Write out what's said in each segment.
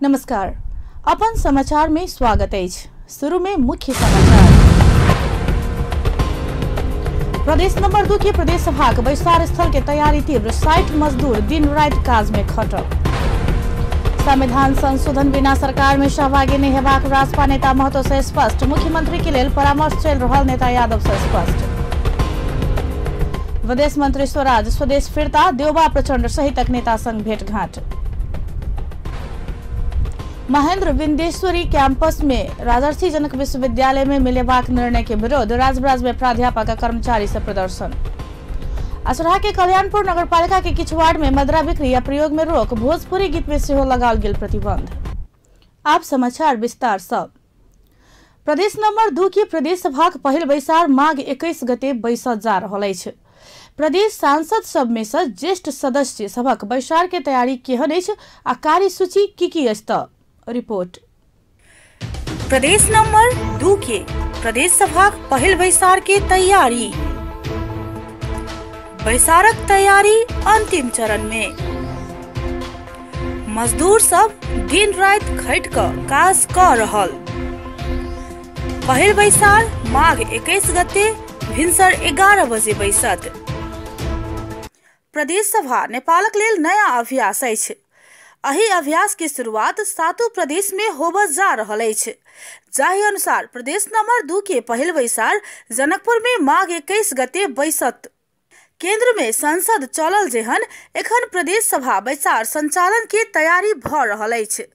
नमस्कार, अपन समाचार में स्वागत अछि। शुरू में मुख्य समाचार। प्रदेश नंबर 2 के प्रदेश सभा के बैसार स्थल के तैयारी तीव्र, 60 मजदूर दिन राति काज में खटल। संविधान संशोधन बिना सरकार में सहभागी नहीं हेबाक राजपा नेता महतो से स्पष्ट, मुख्यमंत्री के लेल परामर्श चल रहा नेता यादव से स्पष्ट। विदेश मंत्री स्वराज स्वदेश फिरता, देवबा प्रचंड सहितक नेता संग भेंटघाट। महेंद्र विंदेश्वरी कैंपस में राजर्षि जनक विश्वविद्यालय में मिलेबाक निर्णय के विरोध, राजबराज में प्राध्यापक कर्मचारी से प्रदर्शन। असराहा के कल्याणपुर नगरपालिका के किछु वार्ड में मदरा बिक्री या प्रयोग में रोक, भोजपुरी गीत में सेहो लगाओल गेल प्रतिबंध। आप समाचार विस्तार सब। प्रदेश नंबर 2 के प्रदेश सभाक पहिल बैसार माघ 21 गते बैसत जा रहल अछि। प्रदेश सांसद सब में से ज्येष्ठ सदस्य सभक बैसार के तैयारी केहन अछि आ कार्यसूची की अछि त रिपोर्ट। प्रदेश नंबर 2 के प्रदेश सभाक पहिल बैसार के तैयारी, बैसारक तैयारी अंतिम चरण में। मजदूर सब दिन राति खटि क काज क रहल। पहिल बैसार माघ 21 गते भिनसर 11 बजे बैसत। प्रदेश सभा नेपालक लेल नया अभ्यास अछि। एहि अभ्यास के शुरुआत सातों प्रदेश में होबय जा रहल अछि। जाहि अनुसार प्रदेश नंबर 2 के पहिल बैसार जनकपुर में माघ 21 गते बैसत। केंद्र में संसद चलल जेहन एखन प्रदेश सभा बैसार संचालन के तैयारी भ रहल अछि।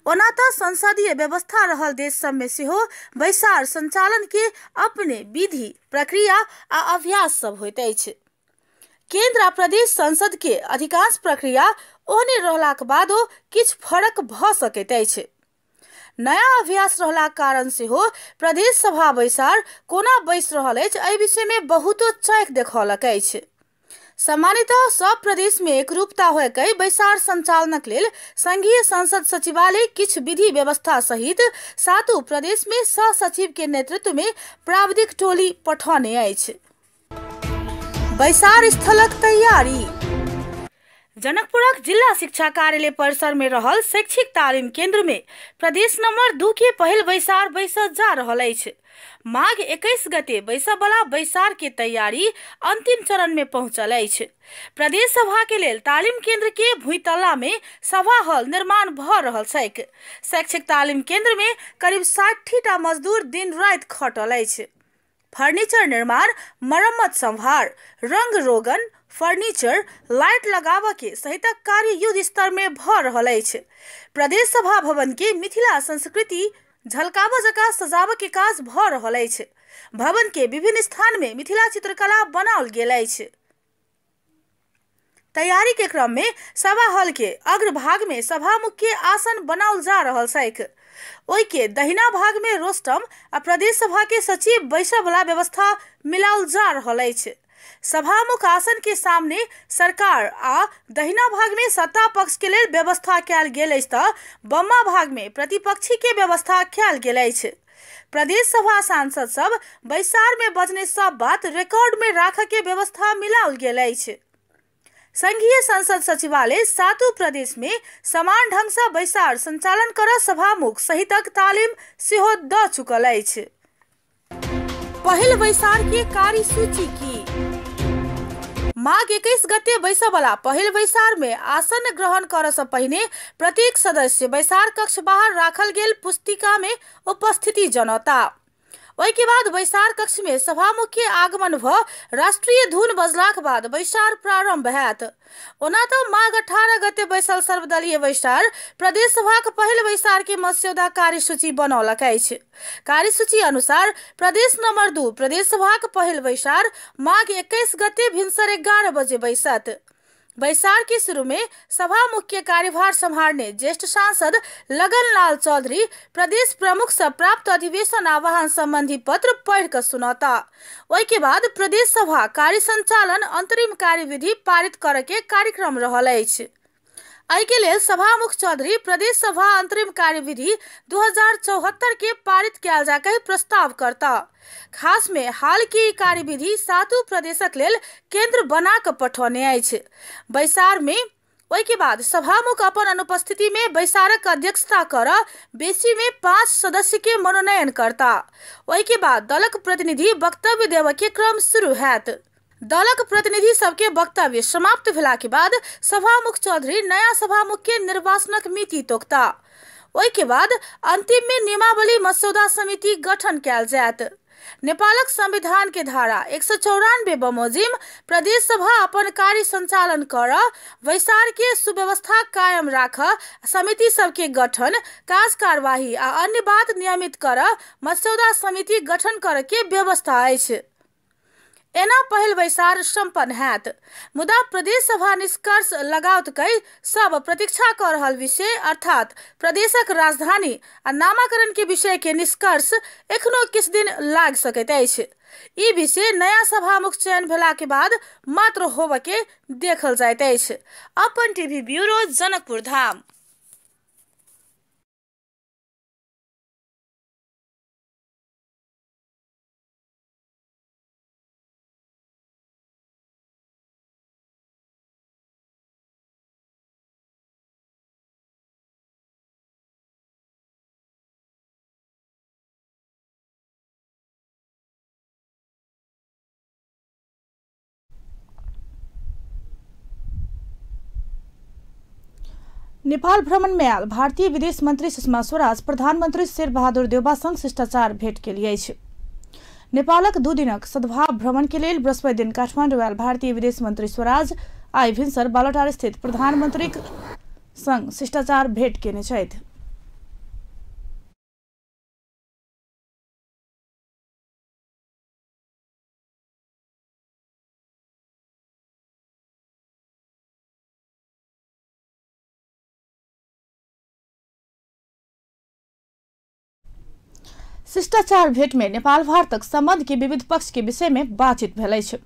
ओना त संसदीय व्यवस्था रहल देश सब में सेहो बैसार संचालन के अपने विधि, प्रक्रिया आ अभ्यास सब होइत अछि। केंद्र आ प्रदेश संसद के अधिकांश प्रक्रिया ओहने रहलाक बादो किछु फरक भ सकैत अछि। नया अभ्यास रहलाक कारण सेहो प्रदेश सभा बैसार कोना बैस रहल अछि एहि विषय में बहुतो चैक देखौलक अछि। सामान्यतः सब प्रदेश में एकरूपता होय बैसार संचालनक लेल संघीय संसद सचिवालय किछु विधि व्यवस्था सहित सातों प्रदेश में सह सचिव के नेतृत्व में प्राविधिक टोली पठौने अछि। बैसार स्थलक तैयारी। जनकपुरक जिला शिक्षा कार्यालय परिसर में रहल शैक्षिक तालीम केंद्र में प्रदेश नंबर 2 के पहिल बैसार बैसत जा रहल अछि। माघ 21 गते बैसय वाला बैसार के तैयारी अंतिम चरण में पहुंचल अछि। प्रदेश सभा के लेल तालीम केंद्र के भूतला में सभा हॉल निर्माण भ रहल छैक। शैक्षिक तालीम केंद्र में करीब 60 टा मजदूर दिन राति खटल अछि। फर्नीचर निर्माण, मरम्मत संभार, रंग रोगन, फर्नीचर, लाइट लगाबऽ के सहितक कार्य युद्ध स्तर में भ रहल अछि। प्रदेश सभा भवन के मिथिला संस्कृति झलकाबऽ जकाँ सजाबऽ के काज भ रहल अछि। भवन के विभिन्न स्थान में मिथिला चित्रकला बनाओल गेल अछि। तैयारी के क्रम में सभा हॉल के अग्रभाग में सभामुख के आसन बनाओल जा रहल छैक। ओहि के दहिना भाग में रोस्टम आ प्रदेश सभा के सचिव बैसय वाला व्यवस्था मिलाओल जा रहल अछि। सभामुख आसन के सामने सरकार आ दहिना भाग में सत्ता पक्ष के लेल व्यवस्था कयल गेल अछि त बम्मा भाग में प्रतिपक्षी के व्यवस्था कयल गेल अछि। प्रदेश सभा सांसद सब बैसार में बजने सब बात रिकॉर्ड में राखऽ के व्यवस्था मिलाओल गेल अछि। संघीय संसद सचिवालय सातों प्रदेश में समान ढंग से बैसार संचालन कर सभामुख सहितक तालीम सेहो द चुकल अछि। पहिल बैसार के कार्यसूची की। माघ 21 गते बैसय वाला पहिल बैसार में आसन ग्रहण करऽ से पहिने प्रत्येक सदस्य बैसार कक्ष बाहर राखल गेल पुस्तिका में उपस्थिति जनौता। ओहि के बाद बैसार कक्ष में सभामुख के आगमन भ राष्ट्रीय धुन बजलाक बाद बैसार प्रारंभ हैत। ओना त माघ 18 गते बैसल सर्वदलीय बैसार प्रदेश सभाक पहिल बैसार के मस्यौदा कार्यसूची बनौलक अछि। कार्यसूची अनुसार प्रदेश नंबर 2 प्रदेश सभाक पहिल बैसार माघ 21 गते भिनसर 11 बजे बैसत। बैसार के शुरू में सभामुख के कार्यभार संभालने ज्येष्ठ सांसद लगनलाल चौधरी प्रदेश प्रमुख से प्राप्त अधिवेशन आह्वान संबंधी पत्र पढ़ कर सुनौता। ओहि के बाद प्रदेश सभा कार्य संचालन अंतरिम कार्यविधि पारित करे के कार्यक्रम रहल अछि। एहि के लेल सभामुख चौधरी प्रदेश सभा अंतरिम कार्यविधि 2074 के पारित कयल जा कहि प्रस्ताव करता। खास में हाल के कार्यविधि सातों प्रदेशक लेल केंद्र बना क पठौने अछि। बैसार में ओहि के बाद सभामुख अपन अनुपस्थिति में बैसारक अध्यक्षता कर बेसी में 5 सदस्य के मनोनयन करता। ओहि के बाद दलक प्रतिनिधि वक्तव्य देवे के क्रम शुरू हैत। दलक प्रतिनिधि सबके वक्तव्य समाप्त भेला के बाद सभामुख चौधरी नया सभामुख के निर्वाचनक मिति तोकता। ओहि के बाद अंतिम में नियमावली मसौदा समिति गठन कयल जायत। नेपालक संविधान के धारा 194 बमोजिम प्रदेश सभा अपन कार्य संचालन कर, बैसार के सुव्यवस्था कायम राख, समिति सबके गठन, काज कार्यवाही आ अन्य बात नियमित कर मसौदा समिति गठन कर के व्यवस्था अछि। एना पहिल बैसार सम्पन्न हैत। मुदा प्रदेश सभा निष्कर्ष लगावत कई सब प्रतीक्षा कर रहल विषय अर्थात प्रदेशक राजधानी आ नामाकरण के विषय के निष्कर्ष एखनो किछु दिन लाग सकैत अछि। ई विषय नया सभामुख चयन भेला के बाद मात्र होबय के देखल जाइत अछि। अपन टीवी ब्यूरो, जनकपुर धाम। नेपाल भ्रमण में आयल भारतीय विदेश मंत्री सुषमा स्वराज प्रधानमंत्री शेरबहादुर देउबा संग शिष्टाचार भेंट के लिए अछि। नेपालक 2 दिनक सद्भाव भ्रमण के लेल बृहस्पति दिन काठमाडौँ आयल भारतीय विदेश मंत्री स्वराज आइ भिनसर बालोटार स्थित प्रधानमंत्री संग शिष्टाचार भेंट केने छथि। शिष्टाचार भेंट में नेपाल भारतक संबंध के विविध पक्ष के विषय में बातचीत भेल अछि।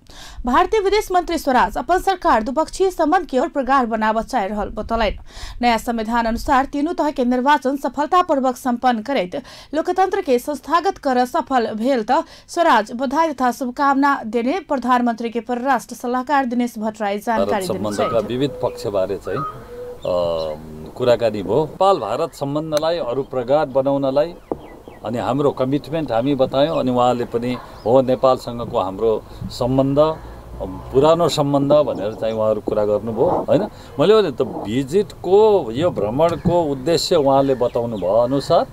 भारतीय विदेश मंत्री स्वराज अपन सरकार द्विपक्षीय संबंध के और प्रगाढ़ बनाबऽ चाहि रहल बतौलनि। नया संविधान अनुसार तीनू तह के निर्वाचन सफलतापूर्वक सम्पन्न करैत लोकतंत्र के संस्थागत कर सफल भेल त स्वराज बधाई तथा शुभकामना देने प्रधानमंत्री के परराष्ट्र सल्लाहकार दिनेश भट्टराई जानकारी देने। विविध पक्षबारे चाहिँ कुराकानी भयो। नेपाल भारत सम्बन्धलाई अरू प्रगाढ बनाउनलाई अनि हाम्रो कमिटमेन्ट हामी बतायौँ। अनि उहाँले पनि हो नेपालसँगको हाम्रो सम्बन्ध पुरानो सम्बन्ध भनेर चाहिँ उहाँहरू कुरा गर्नुभयो होइन। मैले भने त भिजिटको यो भ्रमणको उद्देश्य उहाँले बताउनु भयो अनुसार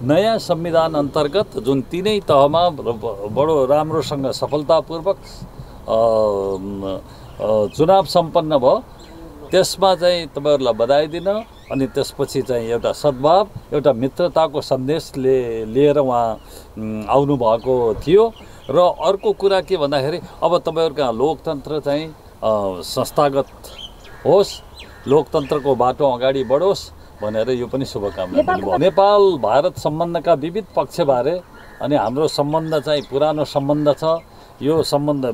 नयाँ संविधान अन्तर्गत जुन तिनै तहमा बडो राम्रोसँग सफलतापूर्वक चुनाव सम्पन्न भयो त्यसमा चाहिँ तपाईहरुलाई बधाई दिन अनि त्यसपछि चाहिँ एउटा सद्भाव एउटा मित्रताको सन्देश लिएर उहाँ आउनु भएको थियो। र अर्को कुरा के भन्दाखेरि अब तपाईहरुको लोकतन्त्र चाहिँ संस्थागत होस्, लोकतन्त्रको बाटो अगाडि बढोस् भनेर यो पनि शुभकामना दिनुभयो। नेपाल भारत सम्बन्धका विविध पक्षबारे अनि हाम्रो सम्बन्ध चाहिँ पुरानो सम्बन्ध छ, यो सम्बन्ध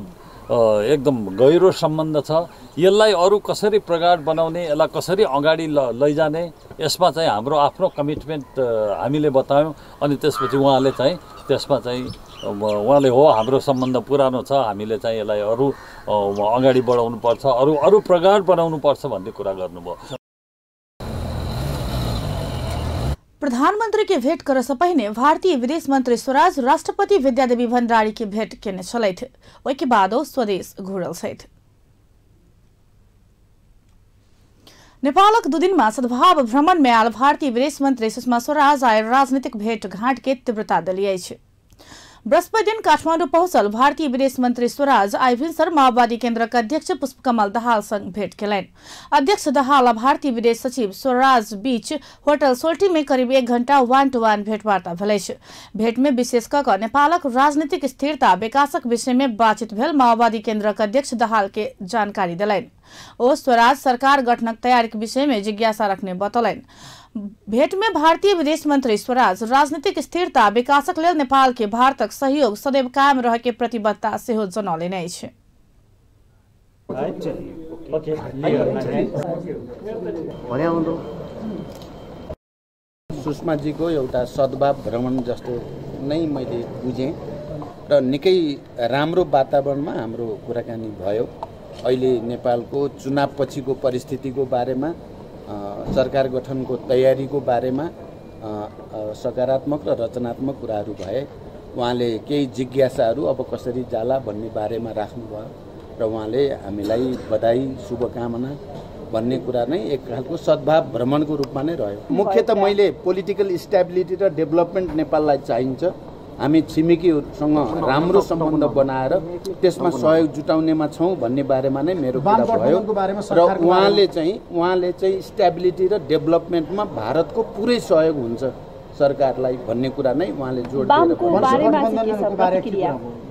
एकदम गहिरो सम्बन्ध छ, यसलाई अरू कसरी प्रगाढ बनाउने, यसलाई कसरी अगाडि लैजाने यसमा चाहिँ हाम्रो आफ्नो कमिटमेन्ट हामीले बतायौँ। अनि त्यसपछि उहाँले चाहिँ त्यसमा चाहिँ उहाँले हो हाम्रो सम्बन्ध पुरानो छ, हामीले चाहिँ यसलाई अरू अगाडि बढाउनुपर्छ, अरू अरू प्रगाढ बनाउनुपर्छ भन्ने कुरा गर्नुभयो। प्रधानमंत्री के भेंट करे से पहिने भारतीय विदेश मंत्री स्वराज राष्ट्रपति विद्यादेवी भंडारी के भेंट केने छलथि। ओहि के बाद ओ स्वदेश घुरल छथि। नेपालक 2 दिनमा सद्भाव भ्रमण में आयल भारतीय विदेश मंत्री सुषमा स्वराज आइ राजनीतिक भेंट घाट के तीव्रता देली अछि। बृहस्पति दिन काठमाडौँ पहुंचल भारतीय विदेश मंत्री स्वराज आइ भिनसर माओवादी केन्द्रक अध्यक्ष पुष्पकमल दाहाल संग भेंट केलनि। अध्यक्ष दाहाल आ भारतीय विदेश सचिव स्वराज बीच होटल सोल्टी में करीब 1 घंटा 1-to-1 भेंटवार्ता भेल अछि। भेंट में विशेष क कऽ नेपालक राजनीतिक स्थिरता विकासक विषय में बातचीत भेल माओवादी केन्द्रक अध्यक्ष दाहाल के जानकारी देलनि। ओ स्वराज सरकार गठनक तैयारी के विषय में जिज्ञासा रखने बतौलनि। भेंट में भारतीय विदेश मंत्री स्वराज राजनीतिक स्थिरता विकासक लेल नेपाल के भारतक सहयोग सदैव कायम रह के प्रतिबद्धता सेहो जनौलनि अछि। सुषमाजीको एउटा सद्भाव भ्रमण जस्तो नै मैले बुझेँ र निकै राम्रो वातावरणमा हाम्रो कुराकानी भयो। अहिले नेपालको चुनाव पछिको परिस्थितिको बारेमा, सरकार गठनको तयारीको बारेमा सकारात्मक र रचनात्मक कुराहरू भए। उहाँले केही जिज्ञासाहरू अब कसरी जाला भन्ने बारेमा राख्नुभयो र उहाँले हामीलाई बधाई शुभकामना भन्ने कुरा नै एक खालको सद्भाव भ्रमणको रूपमा नै रह्यो। मुख्यतः मैले पोलिटिकल स्टेबिलिटी र डेभलपमेन्ट नेपाललाई चाहिन्छ, हामी छिमेकीहरूसँग राम्रो सम्बन्ध बनाएर त्यसमा सहयोग जुटाउनेमा छौँ भन्ने बारेमा नै मेरो कुरा भयो र उहाँले चाहिँ स्टेबिलिटी र डेभलपमेन्टमा भारतको पुरै सहयोग हुन्छ सरकारलाई भन्ने कुरा नै उहाँले जोड दिएर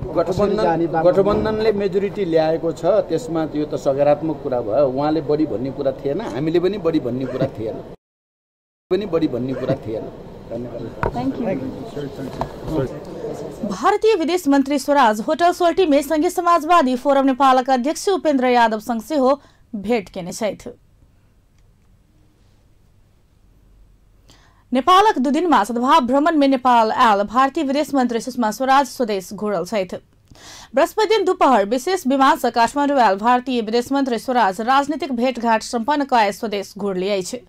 गठबन्धनले मेजोरिटी ल्याएको छ, त्यसमा त्यो त सकारात्मक कुरा भयो। उहाँले बढी भन्ने कुरा थिएन, हामीले पनि बढी भन्ने कुरा थिएन, धन्यवाद। भारतीय विदेश मंत्री स्वराज होटल सोल्टी में संघीय समाजवादी फोरम नेपालक अध्यक्ष उपेन्द्र यादव संग सेहो भेट केने छथि। नेपालक 2 दिनमा सद्भाव भ्रमण में नेपाल आयल भारतीय विदेश मंत्री सुषमा स्वराज स्वदेश घुरल छथि। बृहस्पति दिन दोपहर विशेष विमान से काठमाडौँ आयल भारतीय विदेश मंत्री स्वराज राजनीतिक भेटघाट सम्पन्न कए स्वदेश घुरली अछि।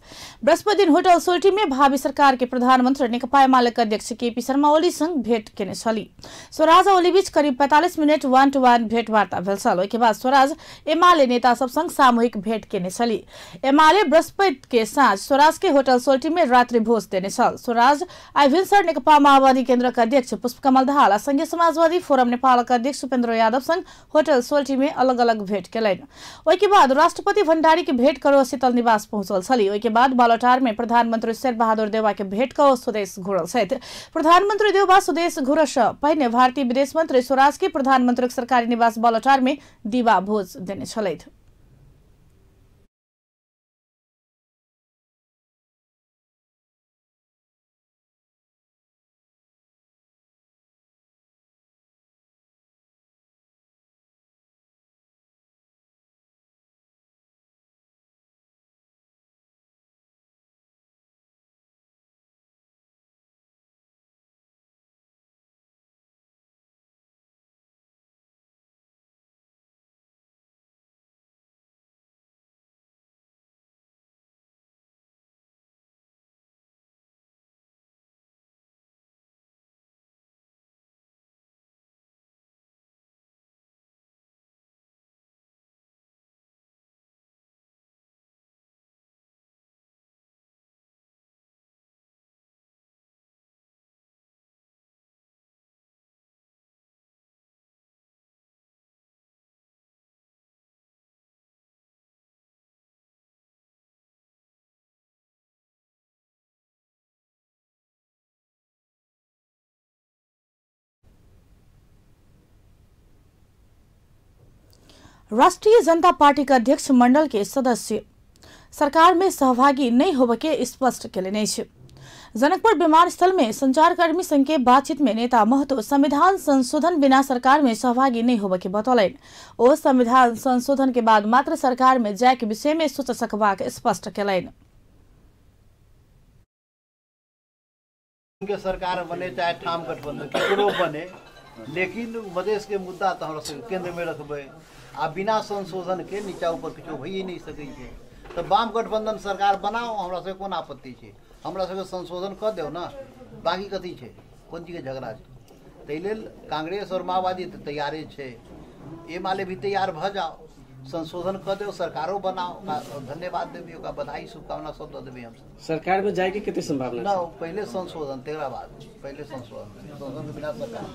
बृहस्पति दिन होटल सोल्टी में भावी सरकार के प्रधानमंत्री नेकपा एमाले के अध्यक्ष केपी शर्मा ओली संग भेट केने छली। स्वराज आ ओली बीच करीब 45 मिनट 1-to-1 भेटवार्ता भेल छल। ओहिके बाद स्वराज एमाले नेता सब संग सामूहिक भेट केने छली। एमाले बृहस्पति के साँझ स्वराज के होटल सोल्टी में रात्रि भोज देने छल। स्वराज आइ भिन्सर नेकपा माओवादी केन्द्र के अध्यक्ष पुष्पकमल दाहाल आ संघीय समाजवादी फोरम नेपाल के अध्यक्ष उपेन्द्र यादव संग होटल सोल्टी में अलग अलग भेट केलनि। ओहिके बाद राष्ट्रपति भण्डारी के भेट करो शीतल निवास पहुंचल छली। ओहिके बाद बालोटार में प्रधानमंत्री शेरबहादुर देउवा के भेट करो स्वदेश घुरल छथि। प्रधानमंत्री देउवा स्वदेश घुरऽ सँ पहिने भारतीय विदेश मंत्री स्वराज के प्रधानमंत्री सरकारी निवास बालोटार में दीवा भोज देने छलथि। राष्ट्रिय जनता पार्टी के अध्यक्ष मंडल के सदस्य सरकार में सहभागी नहीं होवे के स्पष्ट केलनि अछि। जनकपुर विमानस्थल में संचारकर्मी संघ के बातचीत में नेता महतो संविधान संशोधन बिना सरकार में सहभागी नहीं होवे के बतौलनि। ओ संविधान संशोधन के बाद मात्र सरकार में जाय के विषय में सोच सकबाक स्पष्ट केलनि। के सरकार बने चाहे ठाम गठबंधन केकरो बने, लेकिन मधेश के मुद्दा तो हमरा सब केंद्र में रखबै आ बिना संशोधन के नीचा ऊपर किछो भइए नहीं सकै छै। तो वाम गठबंधन सरकार बनाओ, हमरा सबके कोन आपत्ति छै? हमरा सबके संशोधन कऽ देऊ ना, बाकी कथी छै? कोन चीजके झगड़ा छै? ताहि लेल कांग्रेस और माओवादी तऽ तैयारे छै, एमाले भी तैयार भऽ जाओ, संशोधन कऽ देऊ, सरकारो बनाओ। धन्यवाद देबै, ओकरा बधाई शुभकामना सब दऽ देबै हमसब। सरकार में जायके कते संभावना ना? पहिले संशोधन, तकरा बाद पहिले संशोधन, संशोधन के बिना सरकार।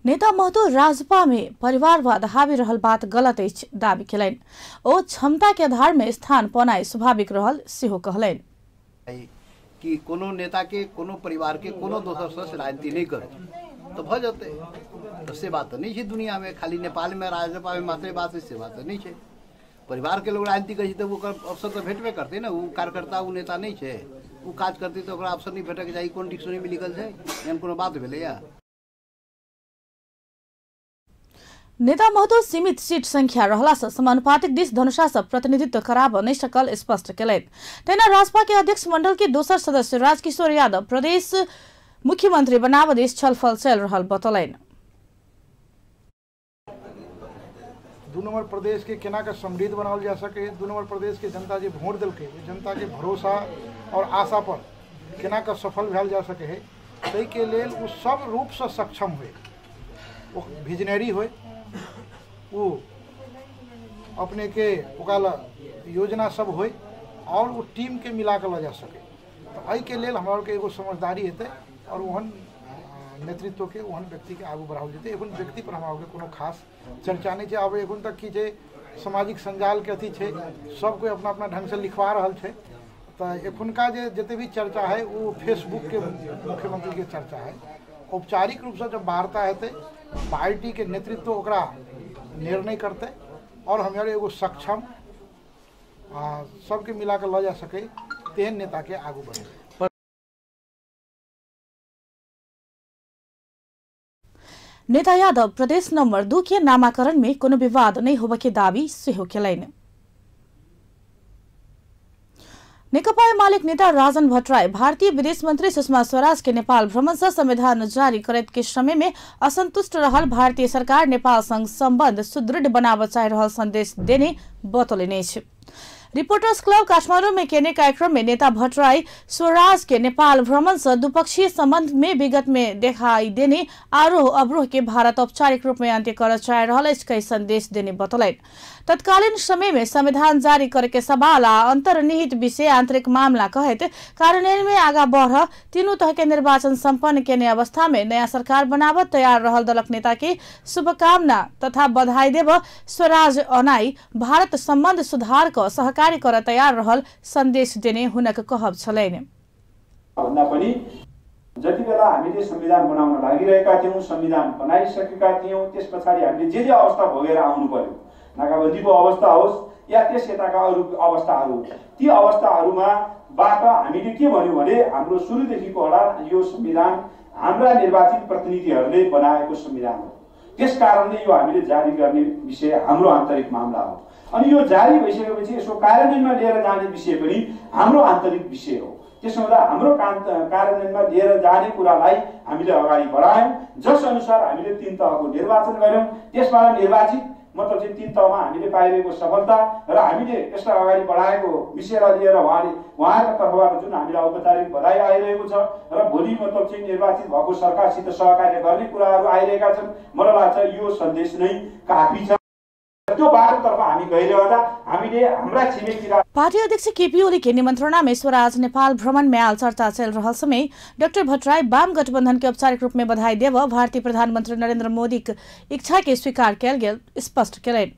नेता महतो राजपा में परिवारवाद हावी रहल बात गलत अछि दावी केलनि। ओ क्षमता के आधार में स्थान पौनाइ स्वाभाविक रहल सेहो कहलनि कि कोनो नेता के कोनो परिवार के कोनो दोसर से राजनीति नहीं करू तो भ जतै। तो से बात तो नहीं छै दुनिया में, खाली नेपाल में राजपा में मात्र बात से बात तो नहीं छै। परिवार के लोग राजनीति करै छै तऽ ओकर अवसर तऽ भेटबे करतै ने। ओ कार्यकर्ता ओ नेता नहीं छै, ओ काज करतै तऽ ओकरा अवसर नहीं भेटैके चाही। कोन डिक्शनरी में लिखल छै? एहन कोनो बात भेलैया? नेता महतो सीमित सीट संख्या रहला से समानुपातिक दिस धनुषा से प्रतिनिधित्व कराब नहीं सकल स्पष्ट केलनि। तहिना राजपा के अध्यक्ष मंडल के दोसर सदस्य राजकिशोर यादव प्रदेश मुख्यमंत्री बनाब दिस छलफल चलि रहल बतौलनि। 2 नंबर प्रदेश के केना के समृद्ध बनाओल जा सके, 2 नंबर प्रदेश के जनता जे वोट देलकै ओहि जनता के भरोसा और आशा पर केना के सफल भेल जा सके है, ताहिके लेल ओ सब रूपसँ सक्षम होय, ओ विजनरी होय, ओ अपने के ओकरा योजना सब होय और ओ टीम के मिला के लऽ जा सके। तो एहिके लेल हमरा आरके एगो समझदारी हेतै और ओहन नेतृत्व के ओहन व्यक्ति के आगू बढ़ाओल जेतै। एखन व्यक्ति पर हमरा आरके कोनो खास चर्चा नहीं छै। आब एखन तक की छै, सामाजिक संजाल के अथी छै, सब कोइ अपना अपना ढंग से लिखवा रहल छै। तो एखुनका जे जते भी चर्चा है वो फेसबुक के मुख्यमंत्री के चर्चा है। औपचारिक रूप से जब वार्ता हेतै, पार्टी के नेतृत्व ओकरा निर्णय करतै और हम एगो सक्षम सबके मिला के लऽ जा सके तेहन नेता के आगू बढ़े। नेता यादव प्रदेश नंबर 2 के नामाकरण में कोनो विवाद नहीं होबे के दावी सेहो केलनि। नेकपा एमालेक नेता राजन भट्टराई भारतीय विदेश मंत्री सुषमा स्वराज के नेपाल भ्रमण से संविधान जारी करैत के समय में असंतुष्ट रहल भारतीय सरकार नेपाल संग संबंध सुदृढ़ बनाबऽ चाहि रहल संदेश देने बतौलनि अछि। रिपोर्टर्स क्लब काठमाडौँ में केने कार्यक्रम में नेता भट्टराई स्वराज के नेपाल भ्रमण से द्विपक्षीय संबंध में विगत में देखाई देने आरोह अवरोह के भारत औपचारिक रूप में अंत्य कर चाह रहल अछि कई संदेश देने बतौलनि। तत्कालीन समय में संविधान जारी करे के सवाल आ अंतर्निहित विषय आंतरिक मामला कहैत कार्यान्वयन में आगा बढ़ तीनू तह के निर्वाचन सम्पन्न केने अवस्था में नया सरकार बनाबऽ तैयार रहल दलक नेता के शुभकामना तथा बधाई देब स्वराज अनाई भारत संबंध सुधार क सहकार्य कर तैयार रहल संदेश देने हुनक कहब छलनि। भन्दा पनि जति बेला हामीले संविधान बनाउन लागिरहेका थियौं, संविधान बनाइसकेका थियौं, त्यस पछाडि हामीले जे जे अवस्था भोगेर आउनु पर्यो, नाकाबन्दीको अवस्था होस् या त्यस यताका अरू अवस्थाहरू, ती अवस्थाहरूमा बाट हामीले के भन्यौँ भने हाम्रो सुरुदेखिको अडान यो संविधान हाम्रा निर्वाचित प्रतिनिधिहरूले बनाएको संविधान हो, त्यस कारणले यो हामीले जारी गर्ने विषय हाम्रो आन्तरिक मामला हो। अनि यो जारी भइसकेपछि यसको कार्यान्वयनमा लिएर जाने विषय पनि हाम्रो आन्तरिक विषय हो। त्यसो हुँदा हाम्रो कार्यान्वयनमा लिएर जाने कुरालाई हामीले अगाडि बढायौँ, जस अनुसार हामीले 3 तहको निर्वाचन गऱ्यौँ, त्यसबाट निर्वाचित मतलब चाहिँ 3 तहमा हामीले पाइरहेको सफलता र हामीले यसलाई अगाडि बढाएको विषयलाई लिएर उहाँहरूको तर्फबाट जुन हामीलाई औपचारिक बधाई आइरहेको छ र भोलि मतलब चाहिँ निर्वाचित भएको सरकारसित सहकार्य गर्ने कुराहरू आइरहेका छन्, मलाई लाग्छ यो सन्देश नै काफी छ। त्यो बाटोतर्फ हामी गइरहँदा हामीले हाम्रा छिमेकी पार्टी अध्यक्ष केपी ओली के निमंत्रणा में स्वराज नेपाल भ्रमण में आयल चर्चा चल रहल समय डाक्टर भट्टराई वाम गठबंधन के औपचारिक रूप में बधाई देव भारतीय प्रधानमंत्री नरेंद्र मोदी के इच्छा के स्वीकार कयल गेल स्पष्ट केलनि।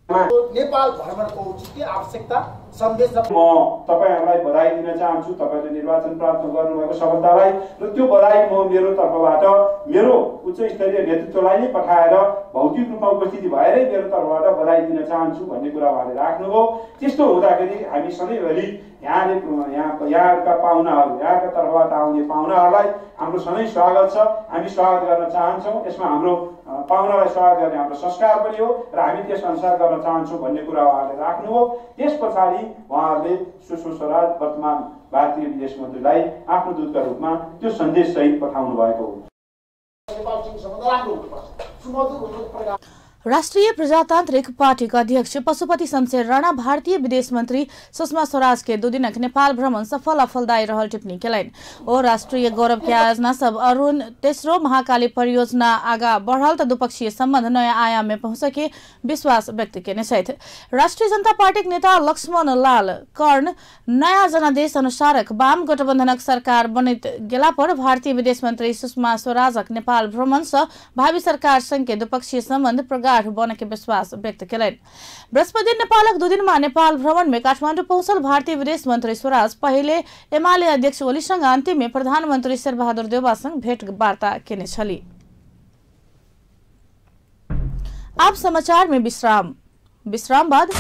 नेपाल भ्रमणको औचित्य आवश्यकता सन्देश म तपाईहरुलाई बधाई दिन चाहन्छु, तपाईले निर्वाचन प्राप्त गर्नुभएको सफलतालाई र त्यो बधाई म मेरो तर्फबाट मेरो उच्च स्तरीय नेतृत्वलाई नै पठाएर भौतिक रूपमा उपस्थिति भएरै मेरो तर्फबाट बधाई दिन चाहन्छु भन्ने कुरा उहाँले राख्नुभयो। त्यस्तो हुँदाखेरि हामी सधैँभरि यहाँका पाहुनाहरू, यहाँका तर्फबाट आउने पाहुनाहरूलाई हाम्रो सधैँ स्वागत छ, हामी स्वागत गर्न चाहन्छौँ। यसमा हाम्रो पाहुनालाई स्वागत गर्ने हाम्रो संस्कार पनि हो र हामी त्यस अनुसार गर्न चाहन्छौँ भन्ने कुरा उहाँले राख्नुभयो। त्यस पछाडि उहाँहरूले सुषमा स्वराज वर्तमान भारतीय विदेश मन्त्रीलाई आफ्नो दूतका रूपमा त्यो सन्देश सहित पठाउनु भएको हो। राष्ट्रिय प्रजातान्त्रिक पार्टीका अध्यक्ष पशुपति शमशेर राणा भारतीय विदेश मंत्री सुषमा स्वराज के 2 दिनक नेपाल भ्रमण सफल आ फलदायी रहल टिप्पणी केलनि। ओ राष्ट्रिय गौरव के आयोजना सब अरुण तेस्रो महाकाली परियोजना आगा बढ़ल त द्विपक्षीय संबंध नयाँ आयाम में पहुंचे के विश्वास व्यक्त केने छथि। राष्ट्रिय जनता पार्टीक नेता लक्ष्मण लाल कर्ण नयाँ जनादेश अनुसारक वाम गठबंधनक सरकार बनैत गेला पर भारतीय विदेश मंत्री सुषमा स्वराजक नेपाल भ्रमण से भावी सरकार संग के द्विपक्षीय संबंध प्रगाढ़ बने के विश्वास व्यक्त केलनि। बृहस्पति नेपालक 2 दिनमा नेपाल भ्रमण में काठमाडौँ पहुंचल भारतीय विदेश मंत्री स्वराज पहिले एमाले अध्यक्ष ओलीसँग अन्तिम में प्रधानमंत्री शेरबहादुर देउवासँग भेटवार्ता केने छली। आप समाचार में विश्राम, विश्राम बाद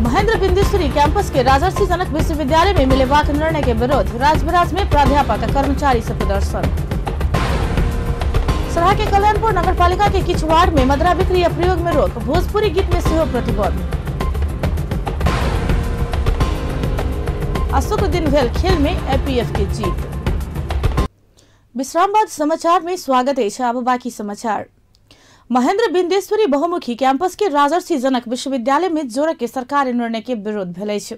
महेंद्र बिंदेश्वरी कैंपस के राजर्षि जनक विश्वविद्यालय में मिलेबाक निर्णय के विरोध राजविराज में प्राध्यापक कर्मचारी से प्रदर्शन। सराहा के कल्याणपुर नगरपालिका के किछु वार्ड में मदरा बिक्री या प्रयोग में रोक, भोजपुरी गीत में सेहो प्रतिबंध। शुक्र दिन भेल खेल में एपीएफ के जीत। विश्राम बाद समाचार में स्वागत है। अब बाकी समाचार। महेंद्र बिन्देश्वरी बहुमुखी कैंपस के राजर्षि जनक विश्वविद्यालय में जोर के सरकारी निर्णय के विरोध भेल अछि।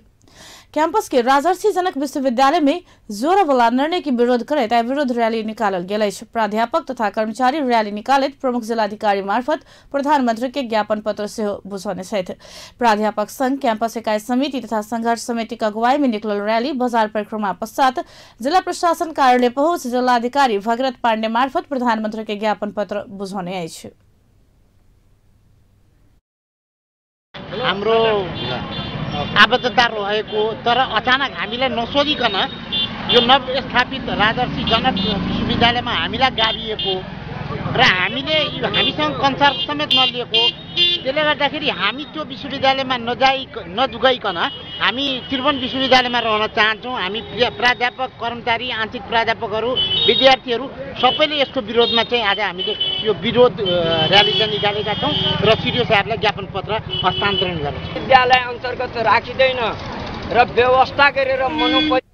कैंपस के राजर्षि जनक विश्वविद्यालय में जोर वाला निर्णय के विरोध करैत आइ विरोध रैली निकालल गेल अछि। प्राध्यापक तथा कर्मचारी रैली निकालैत प्रमुख जिलाधिकारी मार्फत प्रधानमंत्री के ज्ञापन पत्र सेहो बुझौने छथि। प्राध्यापक संघ कैंपस इकाई समिति तथा संघर्ष समिति के अगुवाई में निकलल रैली बाजार परिक्रमा पश्चात जिला प्रशासन कार्यालय पहुंच जिलाधिकारी भगीरथ पांडे मार्फत प्रधानमंत्री के ज्ञापन पत्र बुझौने अछि। हाम्रो आबद्धता रहेको तर अचानक हामीलाई नसोधिकन यो नवस्थापित राजर्षि जनक विश्वविद्यालयमा हामीलाई गाभिएको र हामीले हामीसँग कन्सर्ट समेत नलिएको, त्यसले गर्दाखेरि हामी त्यो विश्वविद्यालयमा नजुगाइकन हामी त्रिभुवन विश्वविद्यालयमा रहन चाहन्छौँ। हामी प्राध्यापक, कर्मचारी, आंशिक प्राध्यापकहरू, विद्यार्थीहरू सबैले यसको विरोधमा चाहिँ आज हामीले यो विरोध र्याली चाहिँ निकालेका छौँ र सिडिओ साहबलाई ज्ञापन पत्र हस्तान्तरण गर्छौँ। विद्यालय अन्तर्गत राखिँदैन र व्यवस्था गरेर मनोपरि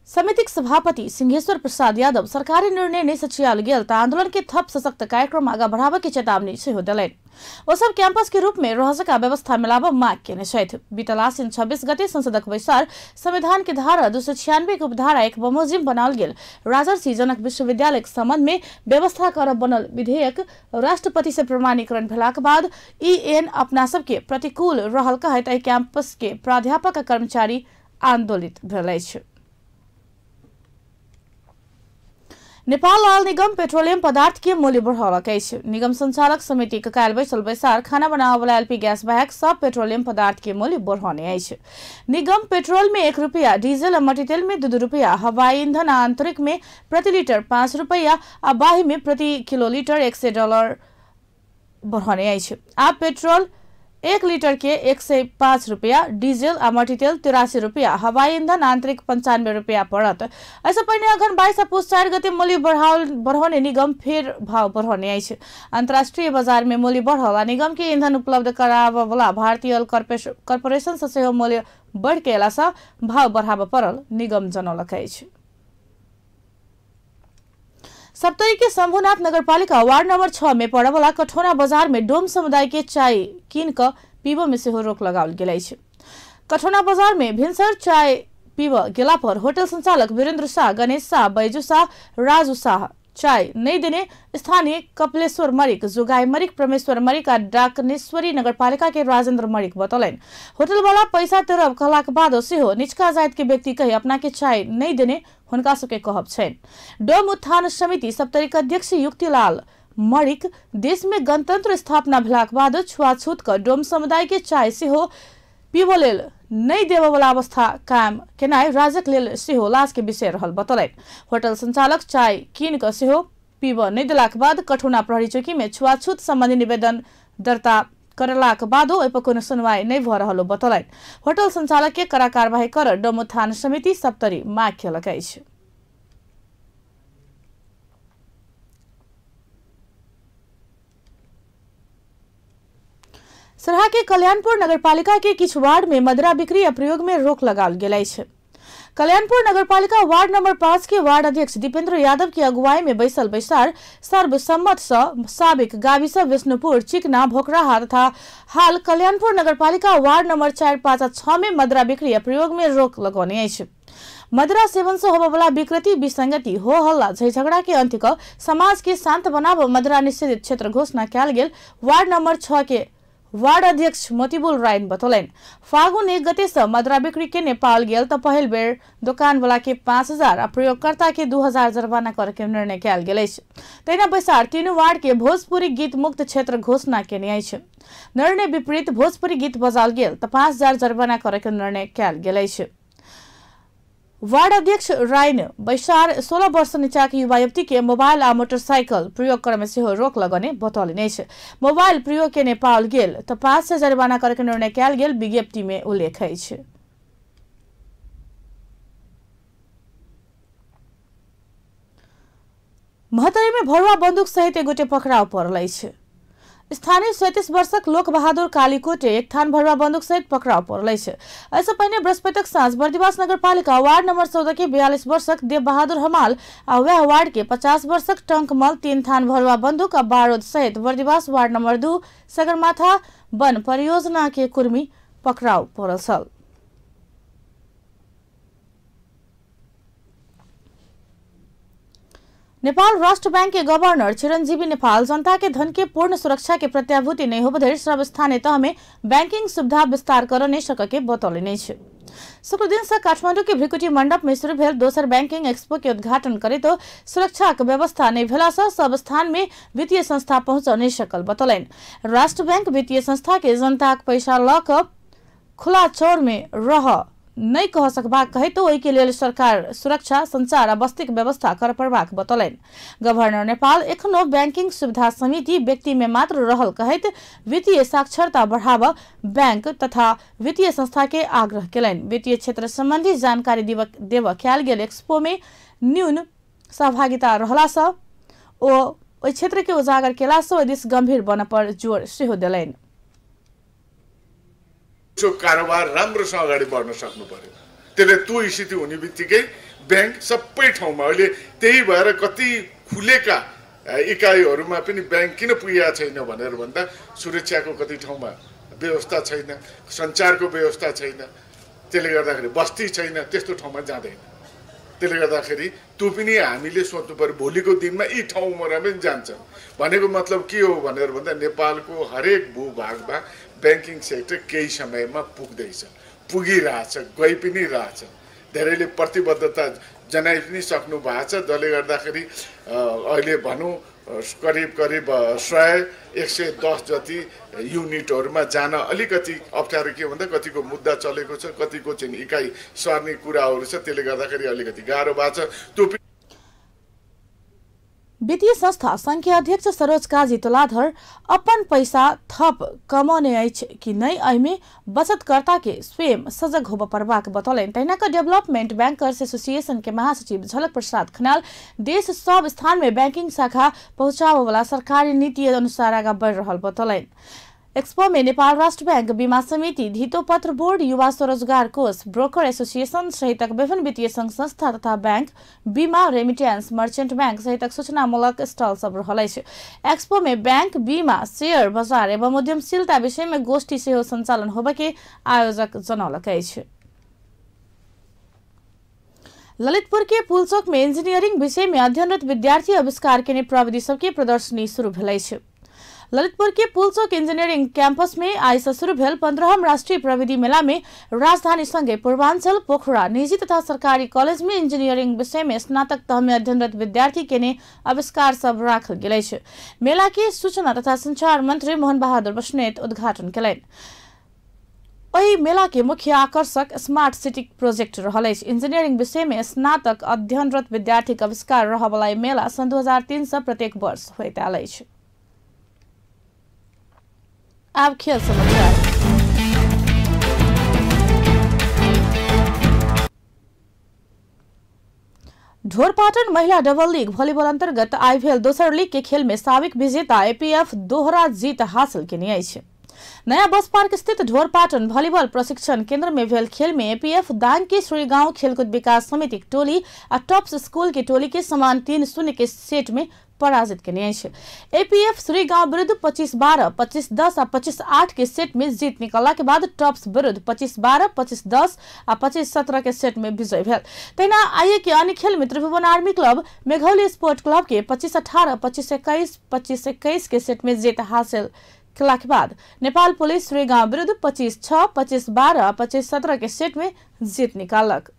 समितिक सभापति सिंहेश्वर प्रसाद यादव सरकारी निर्णय नै सच्याल गेल त आंदोलन के थप सशक्त कार्यक्रम आगा बढ़ावे के चेतावनी सेहो देलनि। ओ सब कैंपस के रूप में रहसका व्यवस्था मिलाब माग केने छथि। बीतल आसिन 26 गते संसदक बैसार संविधान के धारा 296 के उपधारा 1 बमोजिम बनाओल गेल राजर्षि जनक विश्वविद्यालय के संबंध में व्यवस्था करब बनल विधेयक राष्ट्रपति से प्रमाणीकरण भेलाक बाद ई एन अपना सबके प्रतिकूल रहल कहैत एहि कैंपस के प्राध्यापक आ कर्मचारी आंदोलित भेल अछि। नेपाल आयल निगम पेट्रोलियम पदार्थ के मूल्य बढ़ौलक अछि। निगम संचालक समिति के काल्हि बैसल बैसार खाना बनाबयवला एलपी गैस बाहेक सब पेट्रोलियम पदार्थ के मूल्य बढ़ौने अछि। निगम पेट्रोल में 1 रुपया, डीजल आ मटीतेल में 2 रुपया, हवाई ईंधन आ आंतरिक में प्रति लीटर 5 रुपया आ बाह्य में प्रति किलोलीटर $100 बढ़ौने अछि। आब पेट्रोल 1 लीटर के 105 रुपया, डीजल आ मटीतेल 83 रुपया, हवाई ईंधन आंतरिक 95 रुपया पड़त। एहिसँ पहिने अघन 22 आ पुस 4 गते मूल्य बढ़ौने निगम फेर भाव बढ़ौने अछि। अंतर्राष्ट्रीय बाजार में मूल्य बढ़ल आ निगम के ईंधन उपलब्ध कराबयवला भारतीय ऑयल कॉर्पोरेशन सँ सेहो मूल्य बढ़ि के अयलासँ भाव बढ़ाबय पड़ल निगम जनौलक अछि। सप्तरी के शंभुनाथ नगरपालिका वार्ड नंबर 6 में पड़यवला कठौना बाजार में डोम समुदाय के चाय कीन कऽ पीबऽ में सेहो रोक लगाओल गेल अछि। कठौना बाजार में भिनसर चाय पीबऽ गेला पर होटल संचालक वीरेंद्र शाह, गणेश शाह, बैजू शाह, राजू शाह चाय नहीं देने स्थानीय कपिलेश्वर मरिक, जुगाई मरिक, परमेश्वर मरिक आ डाकनेश्वरी नगरपालिका के राजेंद्र मरिक बतौलनि। होटल वाला पैसा तेरब कहलाक बाद सेहो निचका जाति के व्यक्ति कहि अपना के चाय नहीं देने हुनका सबके कहब छनि। डोम उत्थान समिति सप्तरीक अध्यक्ष युक्तिलाल मरिक देश में गणतंत्र स्थापना भेलाक बाद छुआछूत क डोम समुदाय के चाय सेहो पीबऽ लेल नहि देबयवला अवस्था कायम केनाइ राज्यक लेल सेहो लाज के विषय रहल बतौलनि। होटल संचालक चाय कीन कऽ सेहो पीबऽ नहि देलाक बाद कठौना प्रहरी चौकी में छुआछूत संबंधी निवेदन दर्ता करलाक बादो एहि पर कोनो सुनवाई नहि भऽ रहल बतौलनि। होटल संचालक के कड़ा कार्रवाई कर डोम उत्थान समिति सप्तरी माग केलक अछि। सरहा के कल्याणपुर नगरपालिका के किछु वार्ड में मदिरा बिक्री आ प्रयोग में रोक लगाओल गेल अछि। कल्याणपुर नगरपालिका वार्ड नंबर 5 के वार्ड अध्यक्ष दीपेंद्र यादव की अगुवाई में बैसल बैसार सर्वसम्मत सँ साबिक गाविस विष्णुपुर, चिकना, भोकराहा तथा हाल कल्याणपुर नगरपालिका वार्ड नंबर 4, 5 आ 6 में मदिरा बिक्री आ प्रयोग में रोक लगौने अछि। मदिरा सेवन से होबयवला विकृति, विसंगति, हो हल्ला, झै झगड़ा के अंत कऽ समाज के शांत बनाब मदिरा निषेधित क्षेत्र घोषणा कयल गेल वार्ड नंबर 6 के वार्ड अध्यक्ष मोतीबुल राइन बतौलनि। फागुन 1 गते से मदिरा बिक्री केने पाओल गेल तऽ पहिल बेर दोकानवला के 5000 आ प्रयोगकर्ता के 2000 जर्माना करे के निर्णय कयल गेल अछि। तहिना बैसार तीनू वार्ड के भोजपुरी गीत मुक्त क्षेत्र घोषणा केने अछि। निर्णय विपरीत भोजपुरी गीत बजाओल गेल तऽ 5000 जर्माना करे के निर्णय कयल गेल अछि। वार्ड अध्यक्ष राइन बैसार 16 वर्ष नीचा के युवा युवती के मोबाइल आ मोटरसाइकिल प्रयोग करे में सेहो रोक लगने बतौलनि अछि। मोबाइल प्रयोग केने पाओल गेल तऽ 500 जरिमाना करे के निर्णय कयल गेल विज्ञप्ति में उल्लेख अछि। महोत्तरी में भरुआ बंदूक सहित एक गोटे पकड़ाव पड़ल अछि। स्थानीय 37 वर्षक लोकबहादुर कालीकोटे एक थान भरुवा बन्दुक सहित पक्राउ पड़ल अछि। एहिसँ पहिने बृहस्पतिक साँझ बर्दिवास नगरपालिका वार्ड नंबर 14 के 42 वर्षक देवबहादुर हमाल आ वएह वार्ड के 50 वर्षक टंकमल 3 थान भरुवा बन्दुक आ बारूद सहित बर्दिवास वार्ड नंबर 2 सगरमाथा वन परियोजना के कुर्मी पक्राउ पड़ल छल। नेपाल राष्ट्र बैंक के गवर्नर चिरंजीवी नेपाल जनता के धन के पूर्ण सुरक्षा के प्रत्याभूति नहीं होबधरि सब स्थानीय तह में बैंकिंग सुविधा विस्तार कर नहीं सक के बतौलनि अछि। शुक्रदिन से काठमांडू के भ्रिकुटी मंडप में शुरू भेल दोसर बैंकिंग एक्सपो के उद्घाटन करैत सुरक्षा के व्यवस्था नहीं भेला से सब स्थान में वित्तीय संस्था पहुंच नहीं सकल बतौलनि। राष्ट्र बैंक वित्तीय संस्था के जनता के पैसा ल क खुला चौर में रह नहीं कह सकबाक कहैत ओहि के लेल सरकार सुरक्षा संचार आ बस्तीक व्यवस्था कर पड़बाक बतौलनि। गवर्नर नेपाल एखनो बैंकिंग सुविधा समिति व्यक्ति में मात्र रहल कहैत वित्तीय साक्षरता बढ़ाव बैंक तथा वित्तीय संस्था के आग्रह केलनि। वित्तीय क्षेत्र संबंधी जानकारी देव कयल गेल एक्सपो में न्यून सहभागिता रहला सँ ओ ओहि क्षेत्र के उजागर केला सँ ओहि दिस गंभीर बन पर जोर सेहो देलनि। कारोबार राम्रोसँग अगाडि बढ्न सक्नु पर्यो। त्यसले त्यो स्थिति हुने बित्तिकै ब्याङ्क सबै ठाउँमा अहिले त्यही भएर कति खुलेका इकाइहरूमा पनि ब्याङ्क किन पुगेको छैन भनेर भन्दा सुरक्षाको कति ठाउँमा व्यवस्था छैन, सञ्चारको व्यवस्था छैन, त्यसले गर्दाखेरि बस्ती छैन, त्यस्तो ठाउँमा जाँदैन। त्यसले गर्दाखेरि त्यो पनि हामीले सोच्नु पर्यो भोलिको दिनमा यी ठाउँमा पनि जान्छ भनेको मतलब के हो भनेर भन्दा नेपालको हरेक भूभागमा बैंकिङ सेक्टर केही समयमा पुग्दैछ, पुगिरहेछ, गइ पनि रहेछ। धेरैले प्रतिबद्धता जनाइ पनि सक्नु भएको छ, जसले गर्दाखेरि अहिले भनौँ करिब करिब 100-110 जति युनिटहरूमा जान अलिकति अप्ठ्यारो के भन्दा कतिको मुद्दा चलेको छ, कतिको चाहिँ इकाइ सर्ने कुराहरू छ, त्यसले गर्दाखेरि अलिकति गाह्रो भएको छ। त्यो वित्तीय संस्था संघ अध्यक्ष सरोज काजी तुलाधर अपन पैसा थप कमाउने अछि कि नहीं एहिमे बचतकर्ता के स्वयं सजग होबय पड़बाक बतौलनि। तहिना क डेभलपमेंट बैंकर्स एसोसिएशन के महासचिव झलक प्रसाद खनाल देश सब स्थान में बैंकिंग शाखा पहुंचाबय वाला सरकारी नीति अनुसार आगा बढ़ि रहल बतौलनि। एक्सपो में नेपाल राष्ट्र बैंक, बीमा समिति, धितोपत्र बोर्ड, युवा स्वरोजगार कोष, ब्रोकर एसोसिएशन सहितक विभिन्न वित्तीय संघ संस्था तथा बैंक, बीमा, रेमिटेंस, मर्चेंट बैंक सहितक सूचनामूलक स्टल सब रहल अछि। एक्सपो में बैंक, बीमा, शेयर बाजार एवं उद्यमशीलता विषय में गोष्ठी सेहो संचालन होबय के आयोजक जनौलक अछि। ललितपुर के पुलचोक में इंजीनियरिंग विषय में अध्ययनरत विद्यार्थी आविष्कार केने प्रविधि सबके प्रदर्शनी शुरू भेल अछि। ललितपुर के पुलचोक इंजीनियरिंग कैंपस में आइ से शुरू भेल 15वां राष्ट्रीय प्रविधि मेला में राजधानी संगे पूर्वांचल, पोखरा, निजी तथा सरकारी कॉलेज में इंजीनियरिंग विषय में स्नातक तह में अध्ययनरत विद्यार्थी के ने आविष्कार सब राखल गेल अछि। मेला के सूचना तथा संचार मंत्री मोहन बहादुर बस्नेत उद्घाटन केलनि। ओहि मेला के मुख्य आकर्षक स्मार्ट सिटी प्रोजेक्ट रहल अछि। इंजीनियरिंग विषय में स्नातक अध्ययनरत विद्यार्थी के आविष्कार रहय मेला सन् 2003 से प्रत्येक वर्ष होइत आयल अछि। अब खेल समाचार। ढोरपाटन महिला डबल लीग वॉलीबॉल अंतर्गत आइ भेल दोसर लीग के खेल में साबिक विजेता एपीएफ दोहरा जीत हासिल केने अछि। नया बस पार्क स्थित ढोरपाटन वॉलीबॉल प्रशिक्षण केंद्र में भेल खेल में एपीएफ दांग के श्रीगांव खेलकूद विकास समिति के टोली आ टॉप्स स्कूल के टोली के समान 3-0 के सेट में पराजित केने अछि। एपीएफ श्रीगांव विरुद्ध 25-12, 25-10 आ 25-8 के सेट में जीत निकलला के बाद टॉप्स विरुद्ध 25-12, 25-10 आ 25-17 के सेट में विजय भेल। तहिना आइए के अन्य खेल में Tribhuvan army club Meghauli sport club के 25-18, 25-21, 25-21 के सेट में जीत हासिल केला के बाद नेपाल पुलिस श्रीगांव विरुद्ध 25-6, 25-12, 25-17 के सेट में जीत निकालक।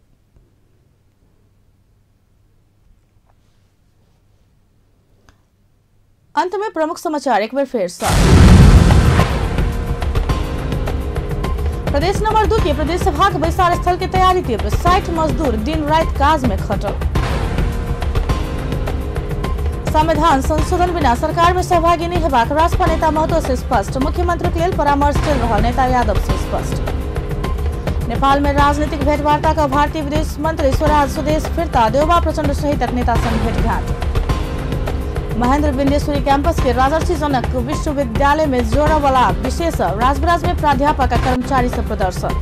अंत में प्रमुख समाचार एक बार फिर से। प्रदेश नंबर 2 के प्रदेश सभा के बैसार स्थल के तैयारी तीव्र, 60 मजदूर दिन रात काज में खटल। संविधान संशोधन बिना सरकार में सहभागी नहीं हेबाक राजपा नेता महतो से स्पष्ट, मुख्यमंत्री के लेल परामर्श चल रहा नेता यादव से स्पष्ट। नेपाल में राजनीतिक भेंटवार्ता का भारतीय विदेश मंत्री स्वराज स्वदेश फिरता, देउबा प्रचंड सहितक नेता संग भेंटघाट। महेंद्र विंदेश्वरी कैंपस के राजर्षि जनक विश्वविद्यालय में जोड़ा वाला विशेष राजविराज में प्राध्यापक आ कर्मचारी से प्रदर्शन।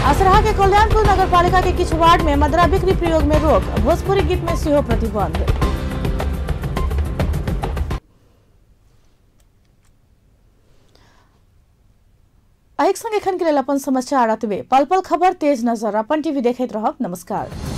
असराहा के कल्याणपुर नगरपालिका के किछु वार्ड में मदरा बिक्री प्रयोग में रोक, भोजपुरी गीत में सेहो प्रतिबंध। एहिक संग एखन के लेल अपन समाचार अतबे। पल पल खबर तेज नजर अपन टीवी देखैत रहब। नमस्कार।